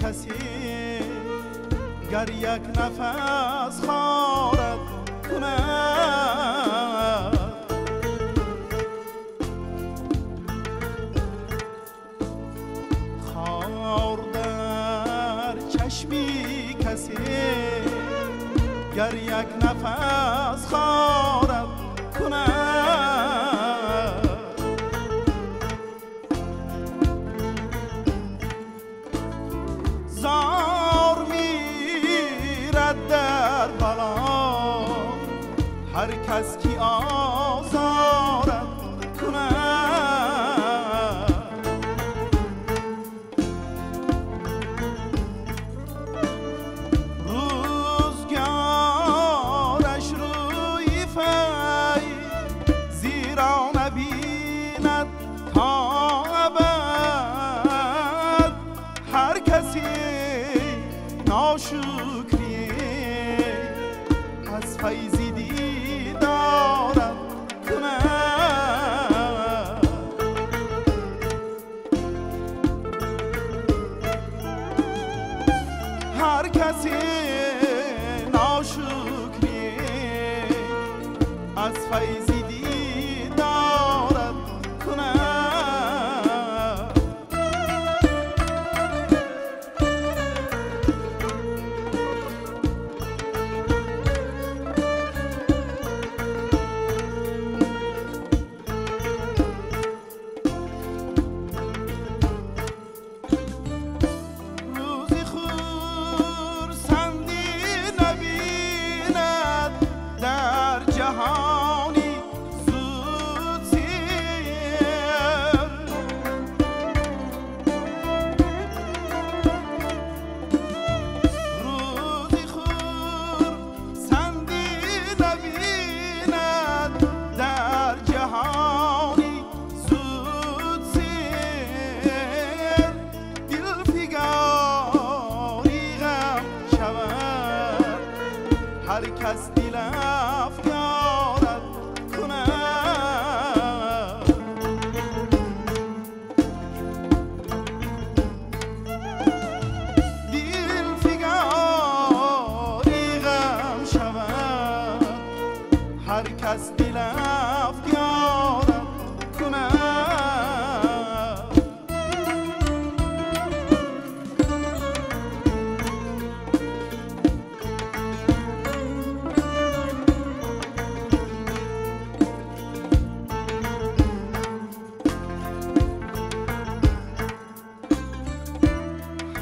کسی گر یک نفس خارت کند. خار در چشمی کسی گر یک نفس خارت کند. زار میرد در بلا هر کس کی آزارت کند. روزگارش روی فی زیرا نبیند تا ابد. هر کسی ناشکری از فیض دیدارت کند. هر کسی ناشکری از فیض دیدارت کند. روزی خرسندی نبیند در جهانی زود سیر. روزی خرسندی نبیند در جهانی زود سیر. دل فگاری غم شود هر کس دل افگارت کند. دل فگاری غم شود هر کس دل افگارت کند.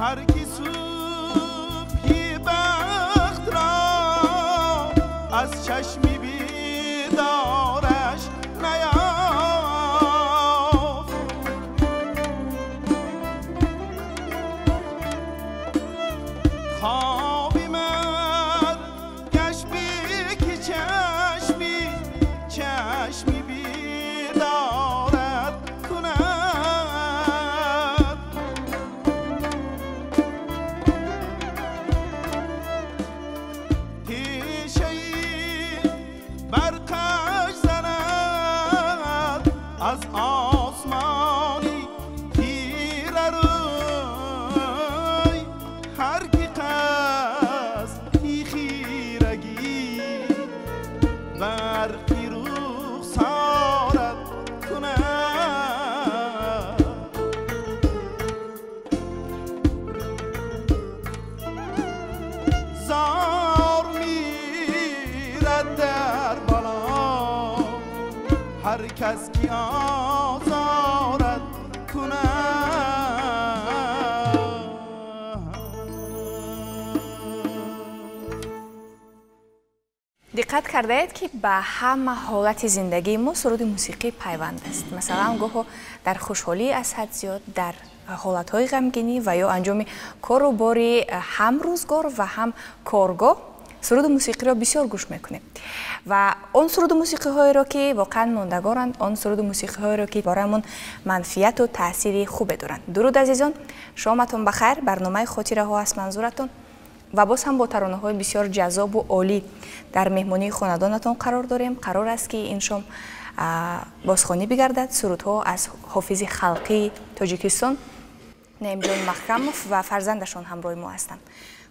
هر کی صبحی بخت را از چشمی بیدارش نیافت، خوابی مرگش بی که چشمی چشمی بیدارت کند. تیشه‌ای برقش زند از آسمانی تیره روی. هر کی قصدی خیرگی برقی رخسارت کند. زار میرد در بالا هر کس کی آزارت کند. Диққат кардаед, ки ба ҳама ҳолати зиндагии мо суруди мусиқӣ пайванд аст. Масалан, гоҳо дар хушҳолӣ аз ҳад зиёд, дар ҳолатҳои ғамгинӣ ва ё анҷоми кору бори ҳам рӯзгор ва ҳам коргоҳ суруду мусиқиро бисёр гӯш мекунем. Ва он суруду мусиқиҳоеро, ки воқеан мондагоранд, он суруду мусиқиҳоеро, ки бароямон манфиату таъсири хубе доранд. Дуруд, азизон, шоматон ба хайр. Барномаи хотираҳо аст манзуратон ва боз ҳам бо таронаҳои бисёр ҷаззобу олӣ дар меҳмонии хонадонатон қарор дорем. Қарор аст, ки ин шом бозхонӣ бигардад сурудҳо аз ҳофизи халқии Тоҷикистон, Наимҷон Маҳкамов ва фарзандашон ҳамроҳи мо ҳастанд.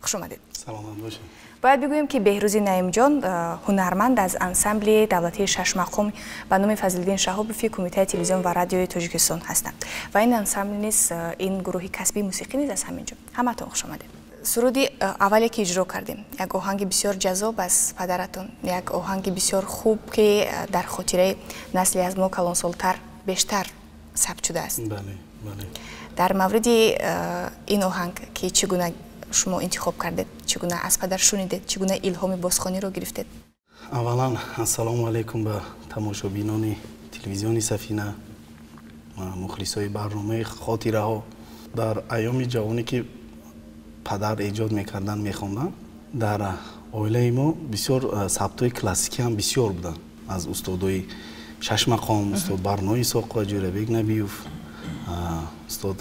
Хуш омадед. Саломат бошед. Бояд бигӯем, ки Беҳрӯзи Наимҷон ҳунарманд аз ансамбли давлатии шашмақом ба номи Фазлиддин Шаҳобови Кумитаи телевизион ва радиои Тоҷикистон ҳастанд ва ин ансамбл низ, ин гурӯҳи касбии мусиқӣ низ аз ҳамин ҷо. Ҳаматон хуш омадед. Суруди аввале ки иҷро кардем, як оҳанги бисёр ҷаззоб аз падаратон, як оҳанги бисёр хуб, ки дар хотираи насли аз мо калонсолтар бештар сабт шудааст. Дар мавриди ин оҳанг, ки чӣ гуна шумо интихоб кардед, чӣ гуна аз падар шунидед, чӣ гуна илҳоми бозхониро гирифтед? Аввалан, ассалому алайкум ба тамошобинони телевизиони Сафина, мухлисои барномаи хотираҳо. Дар айёми ҷавонӣ, ки падар эҷод мекарданд, мехонданд, дар оилаи мо бисёр сабтҳои классикӣ ҳам бисёр буданд, аз устодои шашмақом, устод Барнои Исоқова, Ҷӯрабек Набиев, устод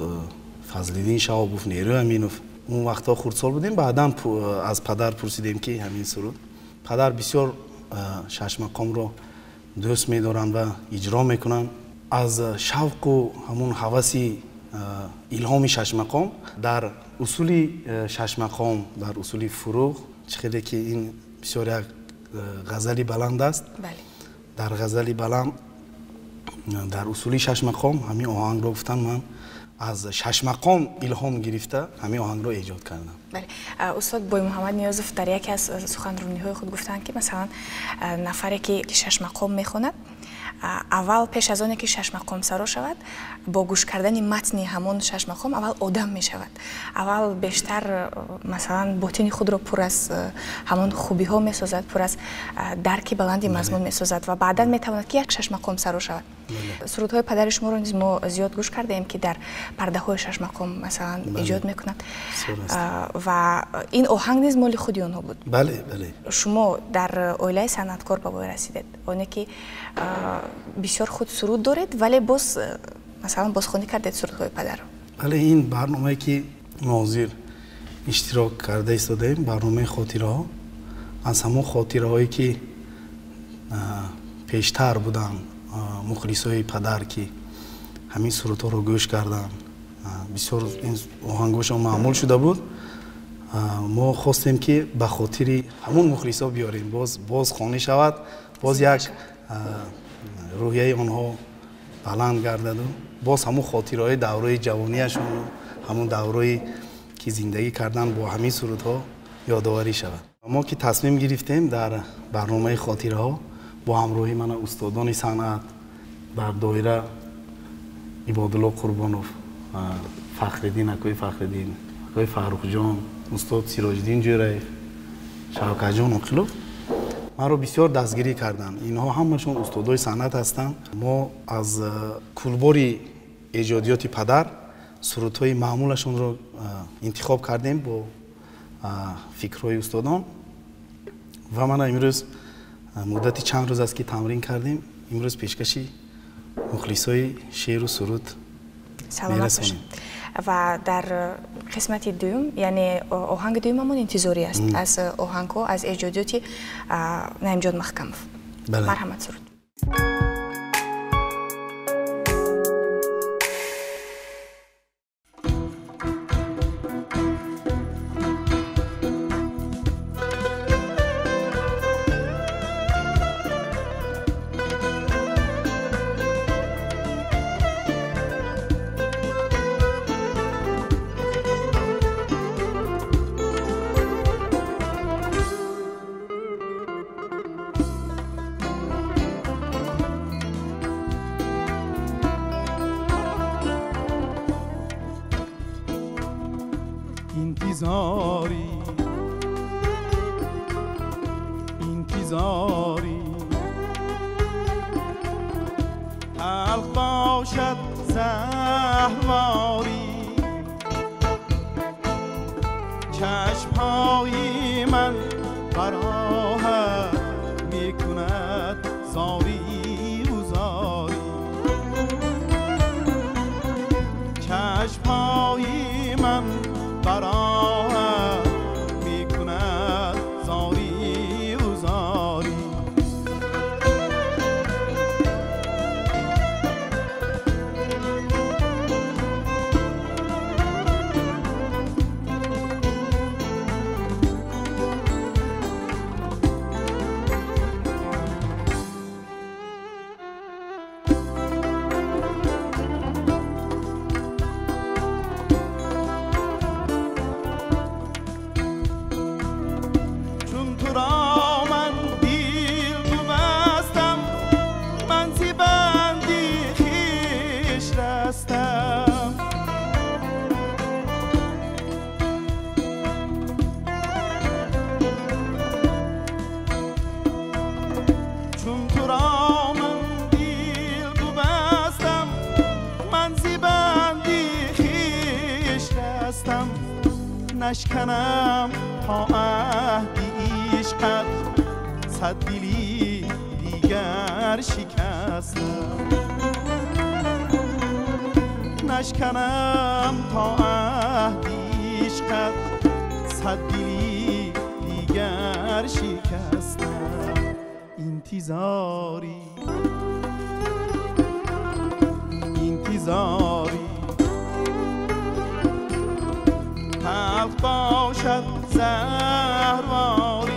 Фазлиддин Шаҳобов, Нерӯ Аминов. Он вақтҳо хурдсол будем, баъдан аз падар пурсидем, ки ҳамин суруд. Падар бисёр шашмақомро дӯст медоранд ва иҷро мекунанд. Аз шавқу ҳамун ҳаваси илҳоми шашмақом дар усули шашмақом, дар усули фуруғ, чӣ хеле ки ин бисёр як ғазали баланд аст, дар ғазали баланд дар усули шашмақом ҳамин оҳангро гуфтан, ман аз шашмақом илҳом гирифта ҳамин оҳангро эҷод кардам. Бале, устод Боймуҳаммад Ниёзов дар яке аз суханрониҳои худ гуфтанд, ки масалан нафаре ки шашмақом мехонад, аввал пеш аз оне ки шашмақомсаро шавад, бо гӯш кардани матни ҳамон шашмақом аввал одам мешавад, аввал бештар масалан ботини худро пур аз ҳамон хубиҳо месозад, пур аз дарки баланди мазмун месозад ва баъдан метавонад, ки як шашмақомсаро шавад. Сурудҳои падари шуморо низ мо зиёд гӯш кардаем, ки дар пардаҳои шашмақом масалан эҷод мекунад, ва ин оҳанг низ моли худи онҳо буд. Бале, бале. Шумо дар оилаи санъаткор ба воя расидед, оне ки бисёр худ суруд доред, вале боз масалан бозхонӣ кардед сурудҳои падарро. Бале, ин барномае ки мо ҳозир иштирок карда истодаем, барномаи хотираҳо, аз ҳамон хотираҳое ки пештар буданд, мухлисои падар, ки ҳамин сурудҳоро гӯш карданд, бисёр ин оҳангошон маъмул шуда буд, мо хостем, ки ба хотири ҳамон мухлисо биёрем, боз хонӣ шавад, боз як рӯҳияи онҳо баланд гардаду боз ҳамон хотираҳои давраи ҷавонияшону ҳамон даврое ки зиндагӣ кардан бо ҳамин сурудҳо ёдоварӣ шавад. Мо ки тасмим гирифтем дар барномаи хотираҳо бо ҳамроҳии мана устодони санъат дар доира, Ибодулло Қурбонов, Фахриддин, акои Фахриддин, акои Фаррухҷон, устод Сироҷиддин Ҷӯраев, Шавкатҷон Оқилов маро бисёр дастгирӣ карданд. Инҳо ҳамашон устодои санъат ҳастанд. Мо аз кулбори эҷодиёти падар сурудҳои маъмулашонро интихоб кардем бо фикрҳои устодон ва мана имрӯз муддати чанд рӯз аст, ки тамрин кардем, имрӯз пешкаши мухлисои шеъру суруд мерасонем. Ва дар қисмати дуюм, яъне оҳанги дуюмамон интизорӣ аст аз оҳангҳо аз эҷодиёти Наимҷон Маҳкамов. Марҳамат, суруд. انتظاری، انتظاری، تلخ باشد زهرواری، چشمهای من براهت میکند زاری و زاری، چشمهای من براهت میکند زاری و زاری. شکستم. چون تو را من دل ببستم، من ز بندی خویش رستم. نشکنم تا عهد عشقت، صد دلی دیگر شکستم. نشکنم تا عهد عشقت، صد دلی دیگر شکستم. انتظاری انتظاری تلخ باشد زهرواری.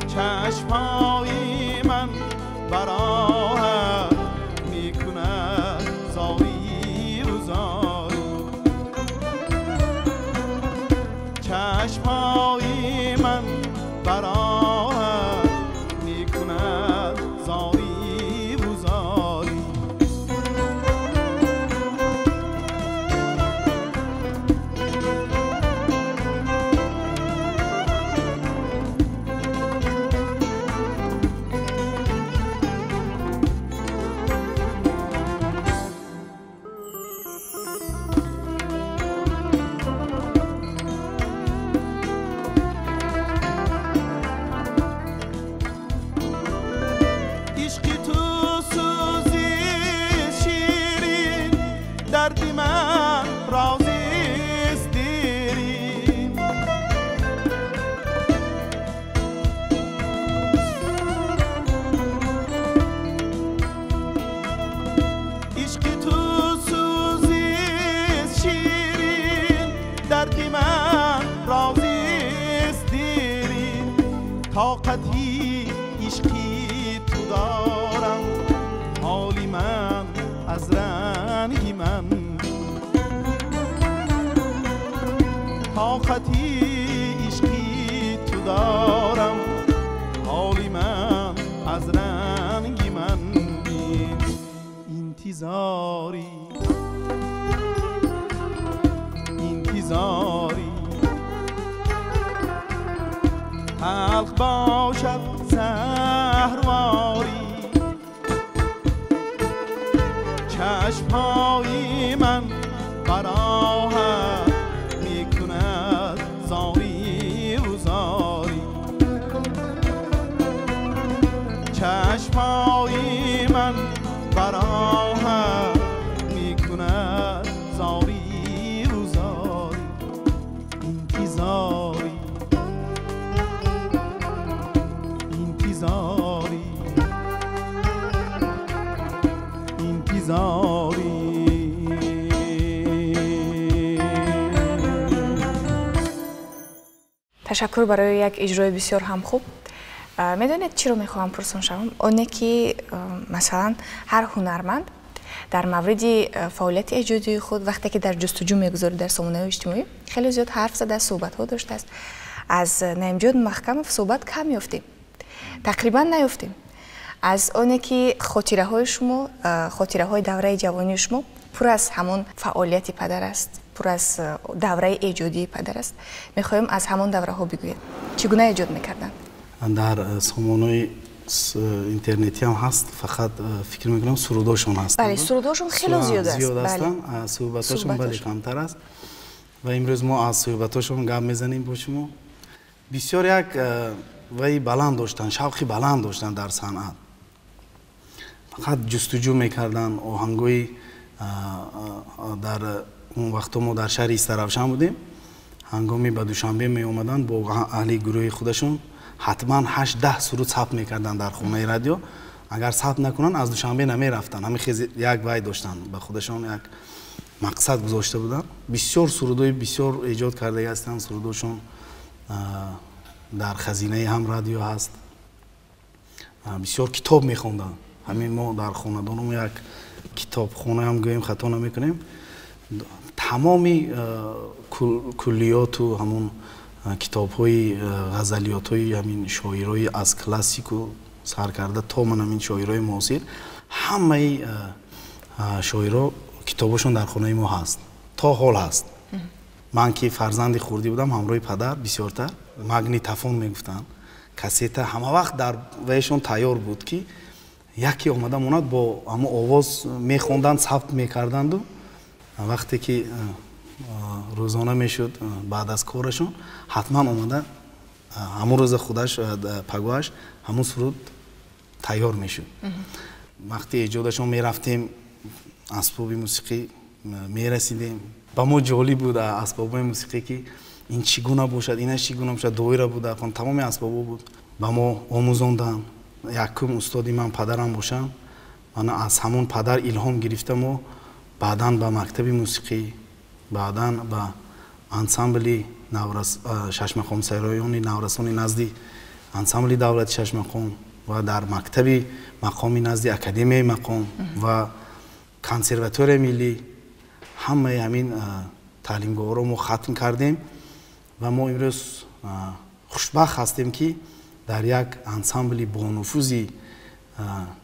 چشمهای من براهت میکند زاری و زاری. چشمهای من براهت میکند زاری و زاری. طاقتی عشقی تو دارم، حالی من از رنگ من. طاقتی عشقی تو دارم، حالی من از رنگ من. انتظاری انتظاری تلخ باشد زهرواری. چشمهای من براهت میکند زاری و زاری. چشمهای من براهت میکند زاری و زاری. انتظاری انتظاری انتظاری. تشکر برای یک اجرای بسیار هم خوب. میدونید چی رو میخواهم پرسان شوم؟ آنه که مثلا هر هنرمند در مورد فعالیت ایجادی خود وقتی که در جستجو میگذاره در سامانه اجتماعی خیلی زیاد حرف زده، صحبت ها داشته است. از نعیمجان محکمов صحبت کم یافتیم، تقریبا نیافتیم. از آنه که خاطره های شما، خاطره های دوره جوانی شما پر از همون فعالیت پدر است، پر از دوره ایجادی پدر است. میخوایم از همون دوره ها بگویید چگونه ایجاد میکردن؟ در سامانه اینترنتی هم هست، فقط فکر میکنم سروداشون هست. بله، سروداشون خیلی زیاد است. زیاد هستن، صحبتاشون بله کمتر است. و امروز ما از صحبتاشون گپ میزنیم با شما. بسیار یک وی بلند داشتن، شوقی بلند داشتن در صنعت. فقط جستجو میکردن آهنگوی. در اون وقت ما در شهر استرافشان بودیم، هنگامی به دوشنبه می اومدن با اهل گروه خودشون حتما 8-10 سرود ثبت میکردن در خونه رادیو. اگر ثبت نکنن از دوشنبه نمی رفتن. همین یک وای داشتن، به خودشون یک مقصد گذاشته بودن. بسیار سرودای بسیار ایجاد کرده هستند. سروداشون در خزینه هم رادیو هست. بسیار کتاب میخوندن. همین ما در خاندانم یک کتابخانه هم گوییم خطا نمیکنیم. تمامی کلیات و همون کتاب‌های غزلیات‌های همین شاعرای از کلاسیک و سر کرده تا من همین شاعرای معاصر Ҳамаи шоиро китобашон дар хонаи мо ҳаст, то ҳол ҳаст. Ман ки фарзанди хурдӣ будам, ҳамроҳи падар бисёртар магнитофон мегуфтанд, кассета ҳама вақт дар вайшон тайёр буд, ки яке омада монад, бо ҳамо овоз мехонданд, сабт мекарданду вақте ки рӯзона мешуд, баъд аз корашон ҳатман омада ҳамон рӯза худаш пагоҳаш ҳамон суруд тайёр мешуд. Вақти эҷодашон мерафтем, асбоби мусиқӣ мерасидем. Ба мо ҷолиб буд асбобҳои мусиқӣ, ки ин чӣ гуна бошад, инаш чӣ гуна бошад, доира буда, тамоми асбобҳо буд. Ба мо омӯзонданд. Якум устоди ман падарам бошам, ман аз ҳамон падар илҳом гирифта мо баъдан ба мактаби мусиқӣ, баъдан ба ансамбли шашмақомсароёни наврасони назди ансамбли давлати шашмақом ва дар мактаби мақоми назди академияи мақом ва консерваторияи миллӣ, ҳамаи ҳамин таълимгоҳҳоро мо хатм кардем ва мо имрӯз хушбахт ҳастем, ки дар як ансамбли бонуфузи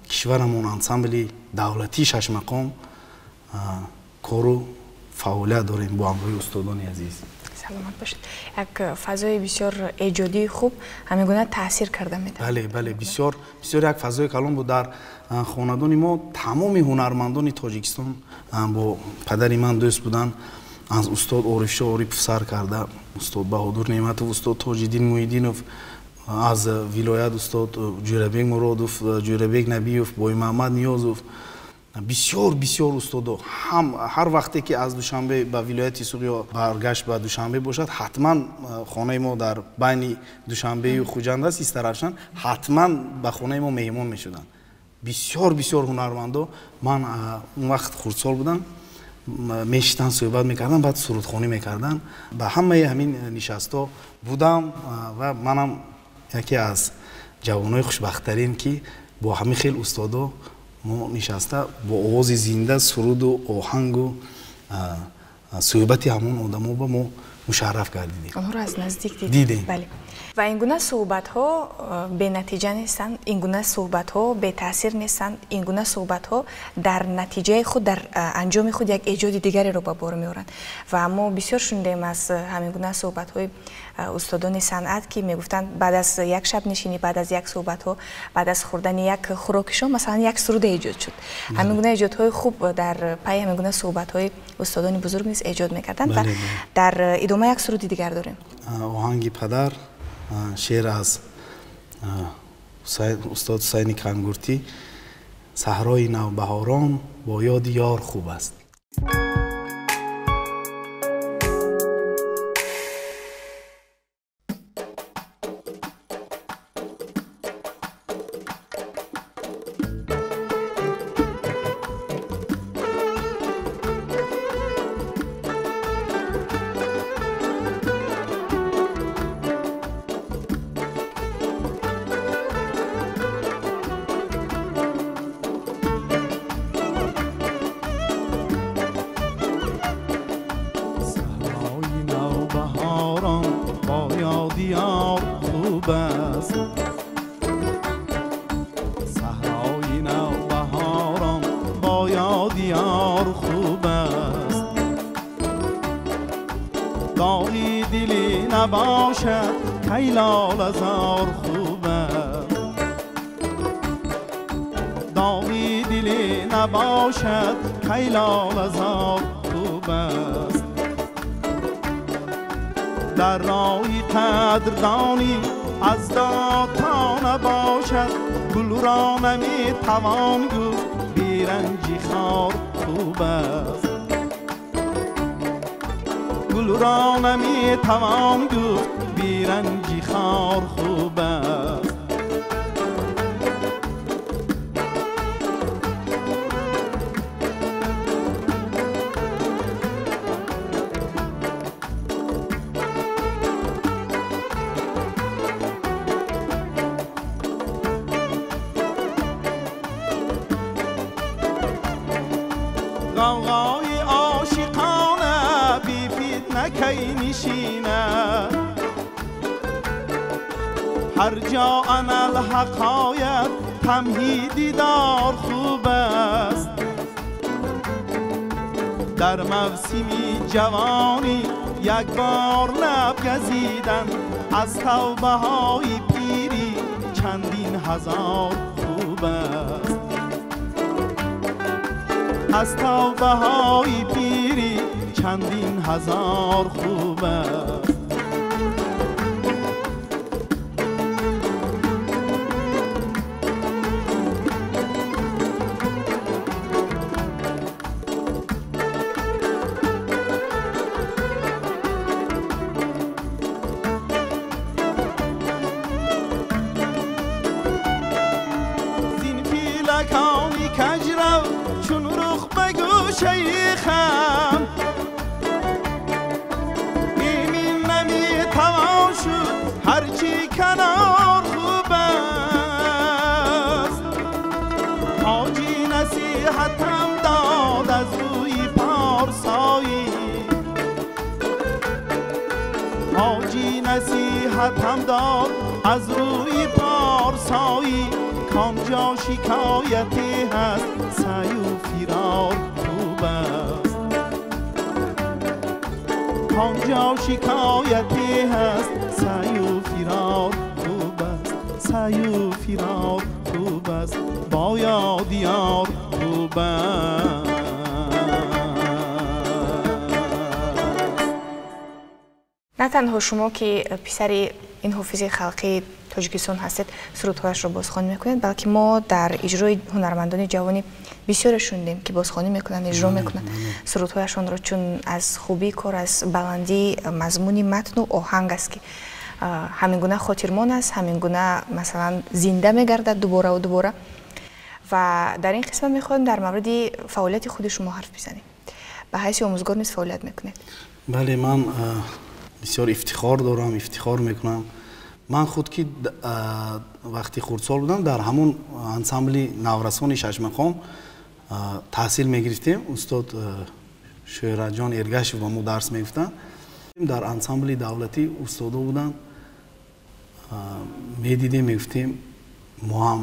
кишварамон, ансамбли давлатии шашмақом кору фаъолият дорем бо ҳамроҳи устодони азиз. Саломат бошед. Як фазои бисёр эҷодии хуб ҳамин гуна таъсир карда метавонад. Бале, бале, бисёр бисёр як фазои калон буд. Дар хонадони мо тамоми ҳунармандони Тоҷикистон бо падари ман дӯст буданд, аз устод Орифшо Орипов сар карда, устод Баҳодур Неъматов, устод Тоҷиддин Муҳиддинов, аз вилоят устод Ҷӯрабек Муродов, Ҷӯрабек Набиев, Боймаҳмад Ниёзов, бисёр бисёр устодо. Ҳам ҳар вақте ки аз Душанбе ба вилояти Суғд ё баргашт ба Душанбе бошад, ҳатман хонаи мо дар байни Душанбею Хуҷанд аст, Истаравшан, ҳатман ба хонаи мо меҳмон мешуданд. Бисёр бисёр ҳунармандо. Ман он вақт хурдсол будам, мешитанд, суҳбат мекарданд, баъд сурудхонӣ мекарданд. Ба ҳамаи ҳамин нишастҳо будам ва манам яке аз ҷавонои хушбахттарин, ки бо ҳамин хел устодо мо нишаста бо овози зинда, суруду оҳангу суҳбати ҳамон одамо ба мо мушарраф гардидем. Онҳоро аз наздик дидем. Бале. Ва ин гуна суҳбатҳо бенатиҷа нестанд, ин гуна суҳбатҳо бетаъсир нестанд, ин гуна суҳбатҳо дар натиҷаи худ, дар анҷоми худ як эҷоди дигареро ба бор меоранд. Ва мо бисёр шунидем аз ҳамин гуна суҳбатҳои устодони санъат, ки мегуфтанд баъд аз як шабнишинӣ, баъд аз як суҳбатҳо, баъд аз хӯрдани як хӯроки шом, масалан, як суруде эҷод шуд. Ҳамин гуна эҷодҳои хуб дар пайи ҳамин гуна суҳбатҳои устодони бузург низ эҷод мекарданд. Ва дар идома як суруди дигар дорем. Оҳанги падар, шеър аз устод Ҳусайни Кангуртӣ, саҳрои навбаҳорон бо ёди ёр хуб аст. در راه قدردانی از داد نباشد، گل را نمیتوان گفت بی رنج خار خوب است. گل را نمیتوان گفت بی رنج خار خوب است. غوغای عاشقانه بی فتنه کی نشیند، هر جا انا الحق آید تمهیدی دار خوب است. در موسمی جوانی یک بار لب گزیدن از توبه های پیری چندین هزار خوب است. از توبه های پیری چندین هزار خوب است. چون رخ بگو شیخم ایمین نمیتوان شد هرچی کنار خوب است. حاجی نصیحتم داد از روی پارسایی، حاجی نصیحتم داد از روی پارسایی، کانجا شکایتی هست سعی و فرار خوب است. کانجا شکایتی هست سعی و فرار خوب است. سعی و فرار خوب است با یاد یار خوب است. نه تنها شما که پسر این حافظ خلقی тоҷикистон ҳастед сурудҳояшро бозхонӣ мекунед, балки мо дар иҷрои ҳунармандони ҷавони бисёре шунидем ки бозхонӣ мекунанд, иҷро мекунанд сурудҳояшонро, чун аз хубии кор, аз баландии мазмуни матну оҳанг аст ки ҳамин гуна хотирмон аст, ҳамин гуна масалан зинда мегардад дубораву дубора. Ва дар ин қисмат мехоҳем дар мавриди фаъолияти худи шумо ҳарф бизанем. Ба ҳайси омӯзгор низ фаъолият мекунед. Бале, ман бисёр ифтихор дорам, ифтихор мекунам. Ман худ ки вақти хурдсол будам дар ҳамон ансамбли наврасони шашмақом таҳсил мегирифтем. Устод Шӯҳратҷон Эргашев ба мо дарс мегуфтанд. Дар ансамбли давлатӣ устодо буданд, медидем, мегуфтем мо ҳам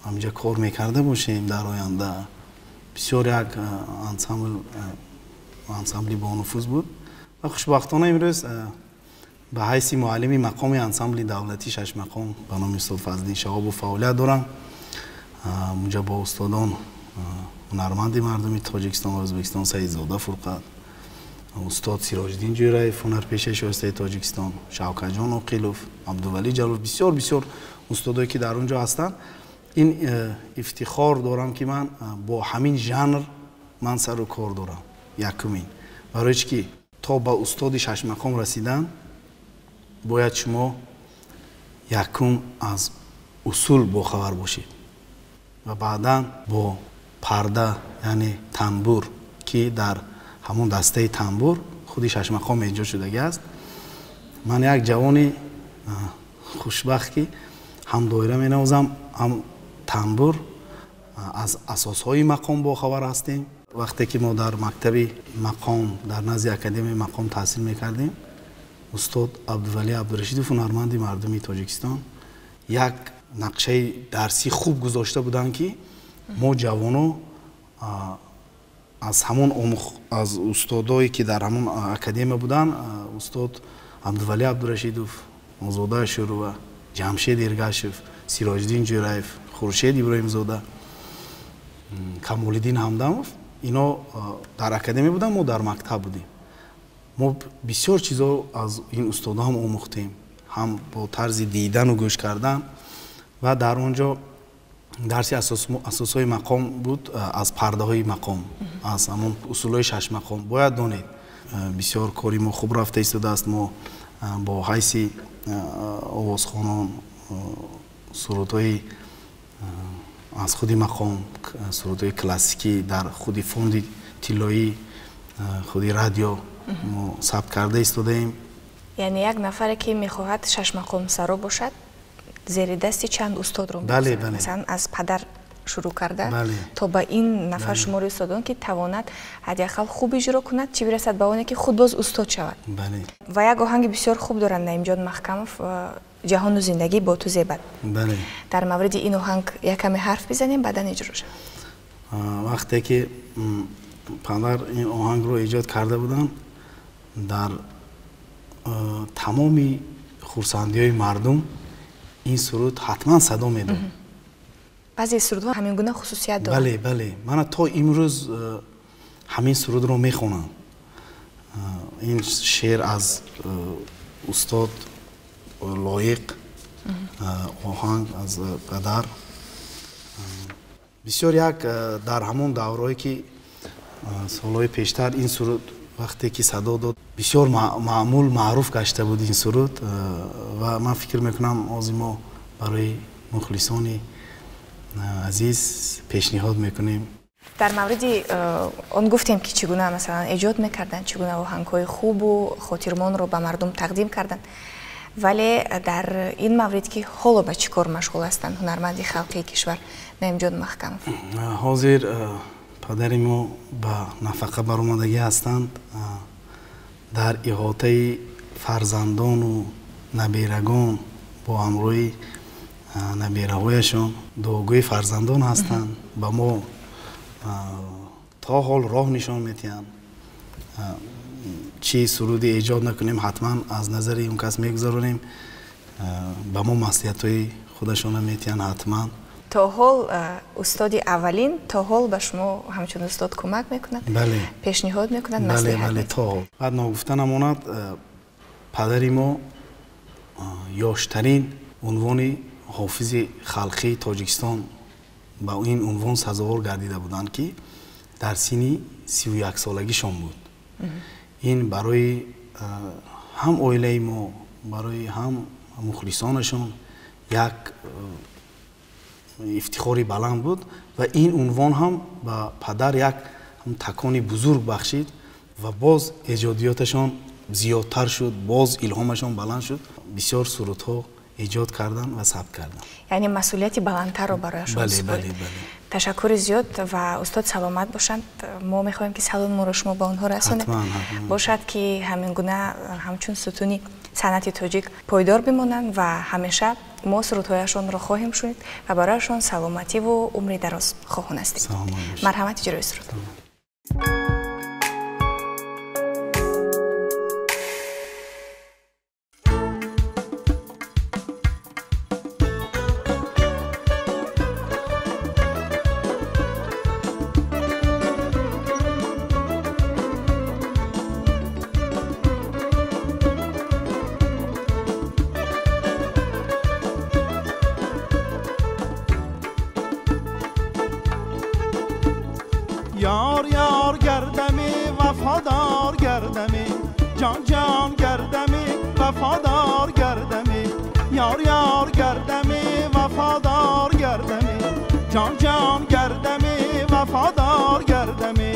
ҳаминҷа кор мекарда бошем дар оянда. Бисёр як ансамбли бонуфуз буд ва хушбахтона имрӯз ба ҳайси муаллими мақоми ансамбли давлатӣ шашмақом ба номи устод Фазлиддин Шаҳобов фаъолият дорам. Унҷа бо устодон ҳунарманди мардуми Тоҷикистон ва Ӯзбекистон Саидзода Фурқат, устод Сироҷиддин Ҷӯраев, ҳунарпешаи шоистаи Тоҷикистон, Шавкатҷон Оқилов, Абдувалӣ Ҷалолов, бисёр бисёр устодое ки дар он ҷо ҳастанд. Ин ифтихор дорам ки ман бо ҳамин жанр ман сару кор дорам. Якумин барои чӣ ки то ба устоди шашмақом расидан бояд шумо якум аз усул бохабар бошед ва баъдан бо парда, яъне танбур, ки дар ҳамон дастаи танбур худи шашмақом эҷод шудагӣ аст. Ман як ҷавони хушбахт ки ҳам доира менавозам, ҳам танбур, аз асосҳои мақом бохабар ҳастем. Вақте ки мо дар мактаби мақом дар назди академияи мақом таҳсил мекардем, устод Абдувалӣ Абдурашидов, ҳунарманди мардуми Тоҷикистон, як нақшаи дарсии хуб гузошта буданд ки мо ҷавоно аз ҳамон аз устодое ки дар ҳамон академия буданд, устод Абдувалӣ Абдурашидов, Озода Ашурова, Ҷамшед Эргашев, Сироҷиддин Ҷӯраев, Хуршед Иброҳимзода, Камолиддин Ҳамдамов, ино дар академия буданд, мо дар мактаб будем. Мо бисёр чизо аз ин устодо ҳам омӯхтем, ҳам бо тарзи дидану гӯш кардан. Ва дар он ҷо дарси асосҳои мақом буд, аз пардаҳои мақом, аз ҳамон усулҳои шашмақом. Бояд донед, бисёр кори мо хуб рафта истодааст. Мо бо ҳайси овозхонон сурудҳои аз худи мақом, сурудҳои классикӣ дар худи фонди тиллоӣ, худи радио мо сабт карда истодаем. Яъне як нафаре ки мехоҳад шашмақомсаро бошад, зери дасти чанд устодро, масалан аз падар шурӯъ карда то ба ин нафар шумори устодон ки тавонад ҳадди ақал хуб иҷро кунад, чӣ бирасад ба оне ки худ боз устод шавад. Ва як оҳанги бисёр хуб доранд Наимҷон Маҳкамов, Ҷаҳону зиндагӣ бо ту зебад. Бале. Дар мавриди ин оҳанг як каме ҳарф бизанем, баъдан иҷро шавад. Вақте ки падар ин оҳангро эҷод карда буданд, дар тамоми хурсандиҳои мардум ин суруд ҳатман садо медод. Баъзе сурудҳо ҳамин гуна хусусият доранд. Бале, бале. Мана то имрӯз ҳамин сурудро мехонам. Ин шеър аз устод Лоиқ, оҳанг аз падар. Бисёр як дар ҳамон даврое ки солҳои пештар ин суруд вақте ки садо дод, бисёр маъмул маъруф гашта буд ин суруд ва ман фикр мекунам ҳозир мо барои мухлисони азиз пешниҳод мекунем. Дар мавриди он гуфтем ки чӣ гуна масалан эҷод мекарданд, чӣ гуна оҳангҳои хубу хотирмонро ба мардум тақдим карданд, вале дар ин маврид ки ҳоло ба чӣ кор машғул ҳастанд ҳунарманди халқии кишвар Наимҷон Маҳкамов? Ҳозир падари мо ба нафақа баромадагӣ ҳастанд. Дар иҳотаи фарзандону наберагон бо ҳамроҳи набераҳояшон дуогӯи фарзандон ҳастанд. Ба мо то ҳол роҳ нишон медиҳанд. Чӣ суруде эҷод накунем, ҳатман аз назари он кас мегузаронем. Ба мо маслиҳатҳои худашона медиҳанд ҳатман. То ҳол устоди аввалин то ҳол ба шумо ҳамчун устод кӯмак мекунад? Бале. Пешниҳод мекунад, бале, маслиҳат? Бале, то ҳол. Баъд ногуфта намонад, падари мо ёштарин унвони ҳофизи халқии Тоҷикистон ба ин унвон сазовор гардида буданд, ки дар синни 31-солагишон буд. Ин барои ҳам оилаи мо, барои ҳам мухлисонашон як ифтихори баланд буд ва ин унвон ҳам ба падар як такони бузург бахшид ва боз эҷодиёташон зиёдтар шуд, боз илҳомашон баланд шуд. Бисёр сурудҳо эҷод карданд ва сабт карданд. Яъне масъулияти баландтарро барояшон супорид. Бале, бале. Ташаккури зиёд ва устод саломат бошанд. Мо мехоҳем ки саломро шумо ба онҳо расонед. Бошад ки ҳамин гуна ҳамчун сутуни санъати тоҷик пойдор бимонанд ва ҳамеша мо сурудҳояшонро хоҳем шунид ва барояшон саломативу умри дароз хоҳон ҳастем. Марҳамат, иҷрои суруд. Yar yar gerdemi vefadar gerdemi, can can gerdemi vefadar gerdemi, yar yar gerdemi vefadar gerdemi, can can gerdemi vefadar gerdemi.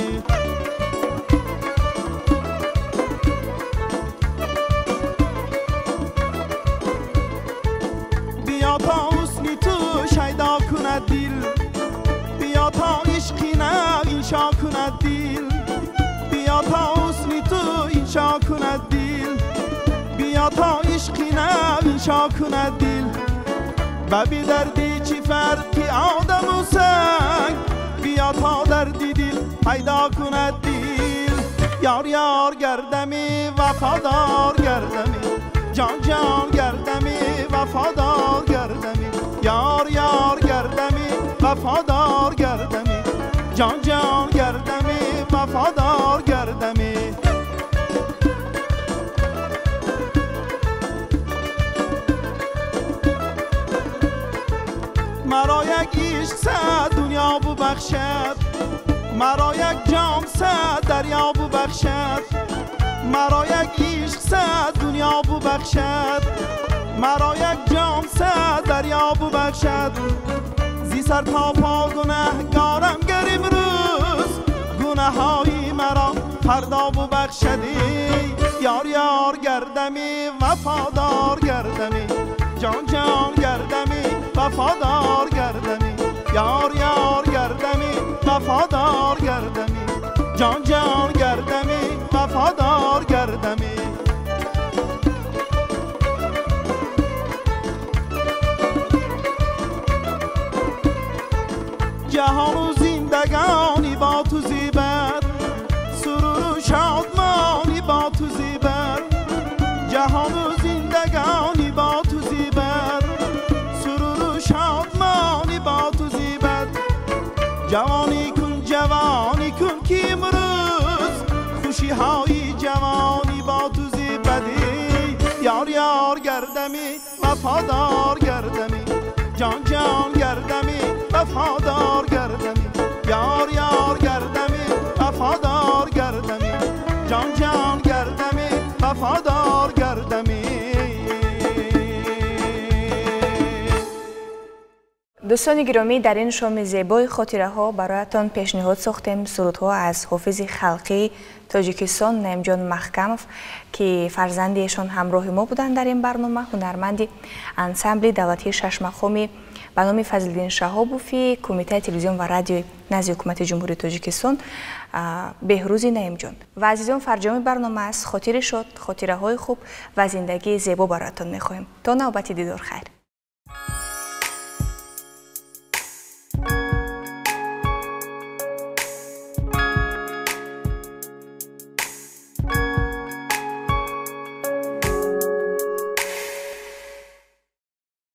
Biya ta husni tu şeyda kunad dil, biya ta ishqi nav inşa kunad dil, biya ta husni tu inşa kunad dil, biya ta ishqi nav inşa kunad dil. Ba bi dardi chi farqi odam u sang, biya ta dardi dil paydo kunad dil. Yar yar gerdami vafodor gerdami, can can gerdami vafodor gerdami, yar yar gerdami vafodor gerdami, can can gerdami vafodor gerdami. Maro yak ishq sad dunyo bubaxshad, maro yak jom sad daryo bubaxshad, maro yak ishq sad dunyo bubaxshad, maro yak jom sad daryo bubaxshad. Зи сар то по гунаҳгорам гар имрӯз, гунаҳҳои маро фардо бубахшадӣ. Ёр ёр гардамӣ вафодор гардамӣ, ҷон ҷон гардамӣ вафодор гардамӣ, ёр ёр гардамӣ вафодор гардамӣ, ҷон ҷон гардамӣ вафодор гардамӣ. Ҷавонӣ кун, ҷавонӣ кун, ки имрӯз хушиҳои ҷавонӣ бо ту зебадӣ. Ёр ёр гардамӣ, вафодор гардамӣ, ҷон ҷон гардамӣ, вафодор гардамӣ. Ёр ёр гардамӣ, вафодор гардамӣ, ҷон ҷон гардамӣ, вафодор гардамӣ. Дӯстони гиромӣ, дар ин шоми зебои хотираҳо бароятон пешниҳод сохтем сурудҳо аз ҳофизи халқии Тоҷикистон Наимҷон Маҳкамов, ки фарзанди эшон ҳамроҳи мо буданд дар ин барнома, ҳунарманди ансамбли давлатии шашмақоми ба номи Фазлиддин Шаҳобови Кумитаи телевизион ва радиои назди Ҳукумати Ҷумҳурии Тоҷикистон Беҳрӯзи Наимҷон. Ва азизон, фарҷоми барнома аст. Хотири шод, хотираҳои хуб ва зиндагии зебо бароятон мехоҳем. То навбати дидор, хайр.